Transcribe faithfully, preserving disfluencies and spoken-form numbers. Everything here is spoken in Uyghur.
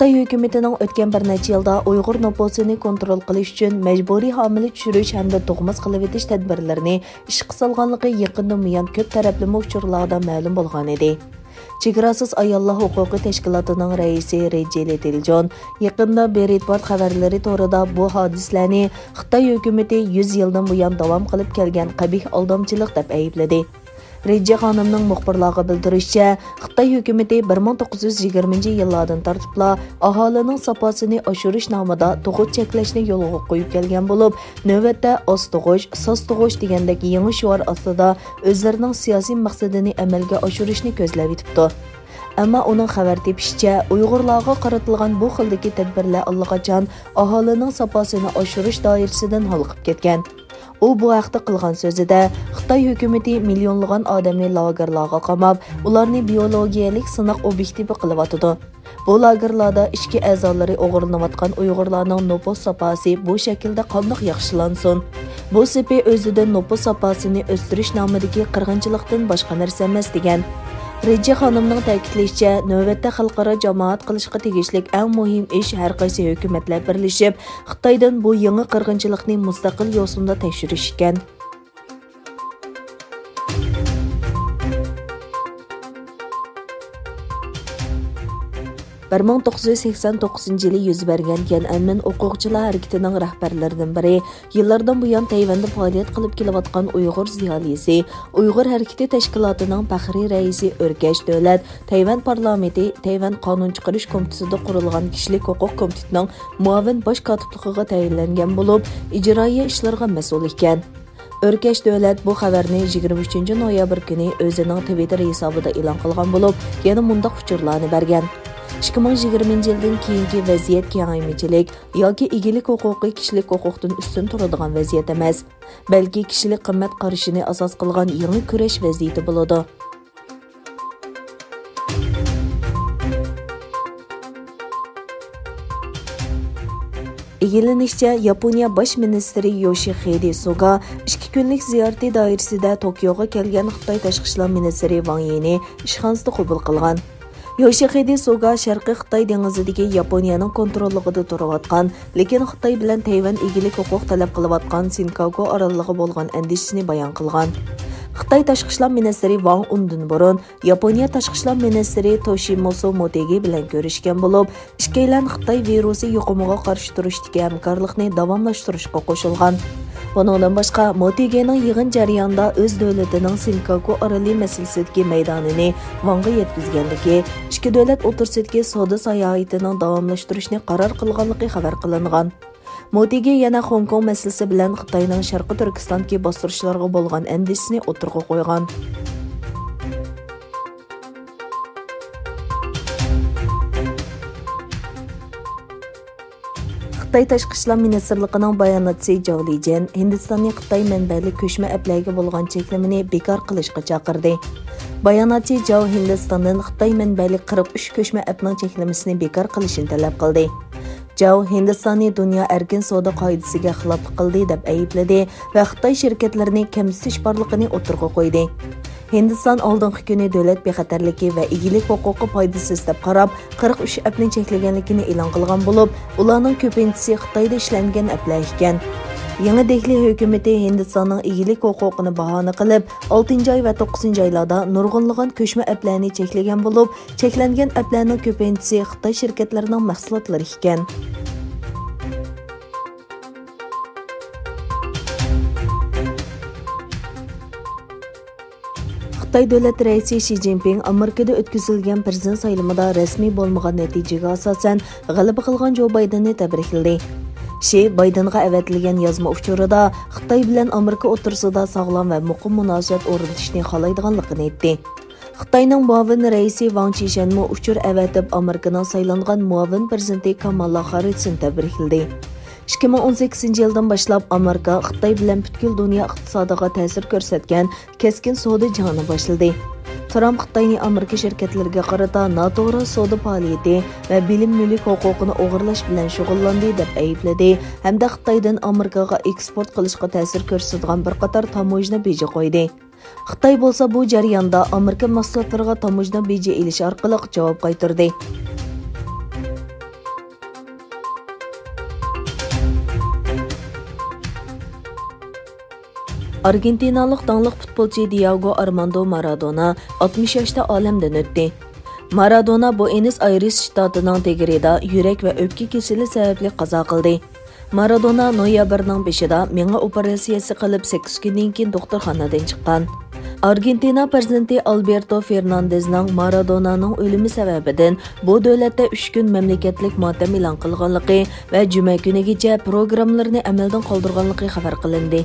خىتاي ھۆكۈمىتىنىڭ ئۆتكەن بىر نەچچە يىلدا ئۇيغۇر نوپۇسىنى كونترول قىلىش ئۈچۈن مەجبۇرىي ھامىلە چۈشۈرۈش ھەمدە تۇغماس قىلىۋېتىش تەدبىرلىرىنى ئىشقا سالغانلىقى يېقىندىن بۇيان كۆپ تەرەپلىمە ئۇچۇرلاردا مەلۇم بولغانىدى. چېگراسىز ئاياللار ھوقۇقى تەشكىلاتىنىڭ رەئىسى رېجى لىتىلجون يېقىندا برىتبارت خەۋەرلىرى تورىدا بۇ ھادىسىلەرنى خىتاي ھۆكۈمىتى يۈز يىلدىن بۇيان داۋام قىلىپ كەلگەن قەبىھ ئالدامچىلىق دەپ ئەيىبلىدى. رېجى خانىمنىڭ مۇخبىرلارغا بىلدۈرۈشىچە، خىتاي ھۆكۈمىتى بىر مىڭ توققۇز يۈز يىگىرمىنچى يىللاردىن تارتىپلا ئاھالىنىڭ ساپاسىنى ئاشۇرۇش نامىدا تۇغۇت چەكلەشنى يولغا قويۇپ كەلگەن بولۇپ، نۆۋەتتە ئاز تۇغۇش، ساز تۇغۇش دېگەندەك يېڭى شوئار ئاستىدا ئۆزلىرىنىڭ سىياسىي مەقسىتىنى ئەمەلگە ئاشۇرۇشنى كۆزلەۋېتىپتۇ. ئەمما ئۇنىڭ خەۋەر تېپىشىچە، ئۇيغۇرلارغا قارىتىلغان بۇ خىلدىكى تەدبىرلەر ئاللىقاچان ئاھالىنىڭ ساپاسىنى ئاشۇرۇش دائىرىسىدىن ھالقىپ كەتكەن. ئۇ بۇ ھەقتە قىلغان سۆزىدە، خىتاي ھۆكۈمىتى مىليونلىغان ئادەمنى لاگېرلارغا قاماپ، ئۇلارنى بىيولوگىيەلىك سىناق ئوبيېكتىپى قىلىۋاتىدۇ. بۇ لاگېرلاردا ئىچكى ئەزالىرى ئوغرىلىنىۋاتقان ئۇيغۇرلارنىڭ نوپۇس ساپاسى بۇ شەكىلدە قانداق ياخشىلانسۇن؟ بۇ سېپى ئۆزىدىن نوپۇس ساپاسىنى ئۆستۈرۈش نامىدىكى قىرغىنچىلىقتىن باشقا نەرسە ئەمەس، دېگەن. رېجى خانىمنىڭ تەكىتلىشىچە، نۆۋەتتە خەلقئارا جامائەت قىلىشقا تېگىشلىك ئەڭ مۇھىم ئىش ھەرقايسى ھۆكۈمەتلەر بىرلىشىپ، خىتايدىن بۇ يېڭى قىرغىنچىلىقنى مۇستەقىل يوسۇندا تەكشۈرۈش ئىكەن. بىر مىڭ توققۇز يۈز سەكسەن توققۇزىنچى يىلى يۈز بەرگەن تيەنئەنمېن ھوقۇقچىلار ھەرىكىتىنىڭ رەھبەرلىرىدىن بىرى، يىللاردىن بۇيان تەيۋەندە پائالىيەت قىلىپ كېلىۋاتقان ئۇيغۇر زىيالىيسى، ئۇيغۇر ھەرىكىتى تەشكىلاتىنىڭ پەخرىي رەئىسى ئۆركەش دۆلەت تەيۋەن پارلامېنتى تەيۋەن قانۇن چىقىرىش كومىتېتىدا قۇرۇلغان كىشىلىك ھوقۇق كومىتېتىنىڭ مۇئاۋىن باش كاتىپلىقىغا تەيىنلەنگەن بولۇپ، ئىجرائىيە ئىشلىرىغا مەسئۇل ئىكەن. ئۆركەش دۆلەت بۇ خەۋەرنى يىگىرمە ئۈچىنچى نويابىر كۈنى ئۆزىنىڭ تىۋىتتېر ھېسابىدا ئېلان قىلغان بولۇپ، يەنە مۇنداق ئۇچۇرلارنى بەرگەن: ئىككى مىڭ يىگىرمىنچى يىلدىن كېيىنكى ۋەزىيەت كېڭەيمىچىلىك ياكى ئىگىلىك ھوقۇقى كىشىلىك ھوقۇقتىن ئۈستۈن تۇرىدىغان ۋەزىيەت ئەمەس، بەلكى كىشىلىك قىممەت قارىشىنى ئاساس قىلغان يېڭى كۈرەش ۋەزىيىتى بولىدۇ. ئىگىلىنىشىچە، ياپونىيە باش مىنىستىرى يوشىخىدې سۇگا ئىككى كۈنلۈك زىيارىتى دائىرىسىدە توكيوغا كەلگەن خىتاي تاشقى ئىشلار مىنىستىرى ۋاڭ يىنى ئىشخانىسىدا قوبۇل قىلغان. يوشىخىدې سۇگا شەرقىي خىتاي دېڭىزىدىكى ياپونىيەنىڭ كونتروللۇقىدا تۇرۇۋاتقان، لېكىن خىتاي بىلەن تەيۋەن ئىگىلىك ھوقۇق تەلەپ قىلىۋاتقان سىنكاكۇ ئاراللىقىغا بولغان ئەندىشىسىنى بايان قىلغان. خىتاي تاشقى ئىشلار مىنىستىرى ۋاڭ ئۇندىن بۇرۇن ياپونىيە تاشقى ئىشلار مىنىستىرى توشىمىسۇ موتېگى بىلەن كۆرۈشكەن بولۇپ، ئىككىيلەن خىتاي ۋىرۇسى يۇقۇمىغا قارشى تۇرۇشتىكى ھەمكارلىقنى داۋاملاشتۇرۇشقا قوشۇلغان. بۇنىڭدىن باشقا، موتېگىنىڭ يىغىن جەريانىدا ئۆز دۆلىتىنىڭ سىنكاكۇ ئارىلى مەسىلىسىدىكى مەيدانىنى ۋاڭغا يەتكۈزگەنلىكى، ئىككى دۆلەت ئوتتۇرىسىدىكى سودا ساياھىتىنىڭ داۋاملاشتۇرۇشنى قارار قىلغانلىقى خەۋەر قىلىنغان. موتېگى يەنە خوڭكوڭ مەسىلىسى بىلەن خىتاينىڭ شەرقىي تۈركىستاندىكى باستۇرۇشلارغا بولغان ئەندىشىسىنى ئوتتۇرىغا قويغان. خىتاي تاشقى ئىشلار مىنىستىرلىقىنىڭ باياناتچىسى جاۋ لىجيەن ھىندىستاننى خىتاي مەنبەلىك كۆچمە ئەپلەرگە بولغان چەكلىمىنى بىكار قىلىشقا چاقىردى. باياناتچى جاۋ ھىندىستاندىن خىتاي مەنبەلىك قىرىق ئۈچ كۆچمە ئەپنىڭ چەكلىمىسىنى بىكار قىلىشىنى تەلەپ قىلدى. جاۋ ھىندىستاننى دۇنيا ئەركىن سودا قائىدىسىگە خىلاپلىق قىلدى دەپ ئەيىبلىدى ۋە خىتاي شىركەتلىرىنى كەمسىتىش بارلىقىنى ئوتتۇرىغا قويدى. ھىندىستان ئالدىنقى كۈنى دۆلەت بىخەتەرلىكى ۋە ئىگىلىك ھوقۇقى پايدىسىز دەپ قاراپ، قىرىق ئۈچ ئەپنى چەكلىگەنلىكىنى ئېلان قىلغان بولۇپ، ئۇلارنىڭ كۆپىنچىسى خىتايدا ئىشلەنگەن ئەپلەر ئىكەن. يېڭى دېھلى ھۆكۈمىتى ھىندىستاننىڭ ئىگىلىك ھوقۇقىنى باھانە قىلىپ، ئالتىنچى ئاي ۋە توققۇزىنچى ئايلاردا نۇرغۇنلىغان كۆچمە ئەپلەرنى چەكلىگەن بولۇپ، چەكلەنگەن ئەپلەرنىڭ كۆپىنچىسى خىتاي شىركەتلىرىنىڭ مەھسۇلاتلىرى ئىكەن. خىتاي دۆلەت رەئىسى شى جىنپىڭ ئامېرىكىدا ئۆتكۈزۈلگەن پىرېزىدېنت سايلىمىدا رەسمىي بولمىغان نەتىجىگە ئاساسەن، غەلىبە قىلغان جو بايدېننى تەبرىكلىدى. شى بايدېنغا ئەۋەتىلگەن يازما ئۇچۇرىدا خىتاي بىلەن ئامېرىكا ئوتتۇرىسىدا ساغلام ۋە مۇقىم مۇناسىۋەت ئورنىتىشنى خالايدىغانلىقىنى ئېيتتى. خىتاينىڭ مۇئاۋىن رەئىسى ۋاڭ چىشەنمۇ ئۇچۇر ئەۋەتىپ، ئامېرىكىنىڭ سايلانغان مۇئاۋىن پىرېزىدېنتى كامالا خاررىسنى تەبرىكلىدى. ئىككى مىڭ ئون سەككىزىنچى يىلدىن باشلاپ ئامېرىكا خىتاي بىلەن پۈتكۈل دۇنيا ئىقتىسادىغا تەسىر كۆرسەتكەن كەسكىن سودا جېڭىنى باشلىدى. ترامپ خىتاينى ئامېرىكا شىركەتلىرىگە قارىتا ناتوغرا سودا پائالىيىتى ۋە بىلىم مۈلۈك ھوقۇقىنى ئوغرىلاش بىلەن شۇغۇللاندى دەپ ئەيىبلىدى ھەمدە خىتايدىن ئامېرىكىغا ئېكسپورت قىلىشقا تەسىر كۆرسىتىدىغان بىر قاتار تاموژنا بېجى قويدى. خىتاي بولسا بۇ جەرياندا ئامېرىكا مەھسۇلاتلىرىغا تاموژنا بېجى ئېلىش ئارقىلىق جاۋاب قايتۇردى. ئارگېنتىنالىق داڭلىق پۇتبولچى دىياگو ئارماندو مارادونا ئاتمىش ياشتا ئالەمدىن ئۆتتى. مارادونا بۇئېنس ئايرېس شتاتىنىڭ دېگرېدا يۈرەك ۋە ئۆپكە كېسىلى سەۋەبلىك قازا قىلدى. مارادونا نويابىرنىڭ بېشىدا مېڭە ئوپېراتسىيەسى قىلىپ، سەككىز كۈندىن كېيىن دوختۇرخانىدىن چىققان. ئارگېنتىنا پىرېزىدېنتى ئالبېرتو فېرناندېزنىڭ مارادونانىڭ ئۆلۈمى سەۋەبىدىن بۇ دۆلەتتە ئۈچ كۈن مەملىكەتلىك ماتەم ئېلان قىلغانلىقى ۋە جۈمە كۈنىگىچە پروگراممىلىرىنى ئەمەلدىن قالدۇرغانلىقى خەۋەر قىلىندى.